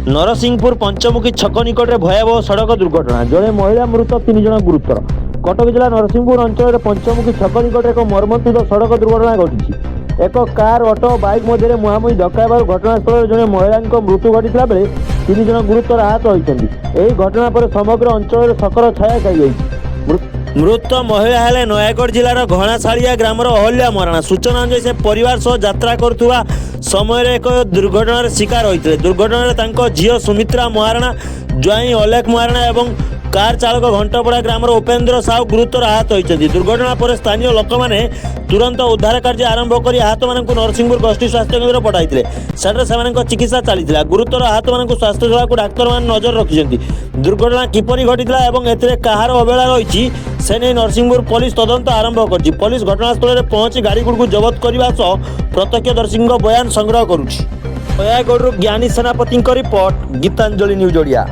ନରସିଂହପୁର ପଞ୍ଚମୁଖୀ ଛକ ନିକଟରେ ଭୟାବହ ସଡ଼କ ଦୁର୍ଘଟଣା। ଜଣେ ମହିଳା ମୃତ, 3 ଜଣ ଗୁରୁତର। କଟକ ଜିଲ୍ଲା ନରସିଂହପୁର ଅଞ୍ଚଳରେ ପଞ୍ଚମୁଖୀ ଛକ ନିକଟରେ ଏକ ମର୍ମନ୍ତୁଦ ସଡ଼କ ଦୁର୍ଘଟଣା ଘଟିଛି। ଏକ କାର୍, ଅଟୋ ଓ ବାଇକ୍ ମଧ୍ୟରେ ମୁହାଁମୁହିଁ ଧକ୍କା ହେବାରୁ ଘଟଣାସ୍ଥଳରେ ଜଣେ ମହିଳାଙ୍କ ମୃତ୍ୟୁ ଘଟିଥିଲା ବେଳେ 3 ଜଣ ଗୁରୁତର ଆହତ ହୋଇଛନ୍ତି। ଏହି ଘଟଣା ପରେ ସମଗ୍ର ଅଞ୍ଚଳରେ ଶୋକର ଛାୟା ଖେଳିଯାଇଛି। ମୃତ ମହିଳା ହେଲେ ନୟାଗଡ଼ ଜିଲ୍ଲାର ଘଣାଶାଳିଆ ଗ୍ରାମର ଅହଲ୍ୟା ମହାରଣା। ସୂଚନା ଅନୁଯାୟୀ, ସେ ପରିବାର ସହ ଯାତ୍ରା କରୁଥିବା ସମୟରେ ଏକ ଦୁର୍ଘଟଣାର ଶିକାର ହୋଇଥିଲେ। ଦୁର୍ଘଟଣାରେ ତାଙ୍କ ଝିଅ ସୁମିତ୍ରା ମହାରଣା, ଜ୍ୱାଇଁ ଅଲେଖ ମହାରଣା ଏବଂ କାର୍ ଚାଳକ ଘଣ୍ଟପଡ଼ା ଗ୍ରାମର ଉପେନ୍ଦ୍ର ସାହୁ ଗୁରୁତର ଆହତ ହୋଇଛନ୍ତି। ଦୁର୍ଘଟଣା ପରେ ସ୍ଥାନୀୟ ଲୋକମାନେ ତୁରନ୍ତ ଉଦ୍ଧାର କାର୍ଯ୍ୟ ଆରମ୍ଭ କରି ଆହତମାନଙ୍କୁ ନରସିଂହପୁର ଗୋଷ୍ଠୀ ସ୍ୱାସ୍ଥ୍ୟ କେନ୍ଦ୍ର ପଠାଇଥିଲେ। ସେଠାରେ ସେମାନଙ୍କ ଚିକିତ୍ସା ଚାଲିଥିଲା। ଗୁରୁତର ଆହତମାନଙ୍କୁ ସ୍ୱାସ୍ଥ୍ୟ ସେବାକୁ ଡାକ୍ତରମାନେ ନଜର ରଖିଛନ୍ତି। ଦୁର୍ଘଟଣା କିପରି ଘଟିଥିଲା ଏବଂ ଏଥିରେ କାହାର ଅବହେଳା ରହିଛି, ସେ ନେଇ ନରସିଂହପୁର ପୋଲିସ ତଦନ୍ତ ଆରମ୍ଭ କରିଛି। ପୋଲିସ ଘଟଣାସ୍ଥଳରେ ପହଞ୍ଚି ଗାଡ଼ିଗୁଡ଼ିକୁ ଜବତ କରିବା ସହ ପ୍ରତ୍ୟକ୍ଷଦର୍ଶୀଙ୍କ ବୟାନ ସଂଗ୍ରହ କରୁଛି। ନୟାଗଡ଼ରୁ ଜ୍ଞାନୀ ସେନାପତିଙ୍କ ରିପୋର୍ଟ, ଗୀତାଞ୍ଜଳି ନ୍ୟୁଜ୍ ଓଡ଼ିଆ।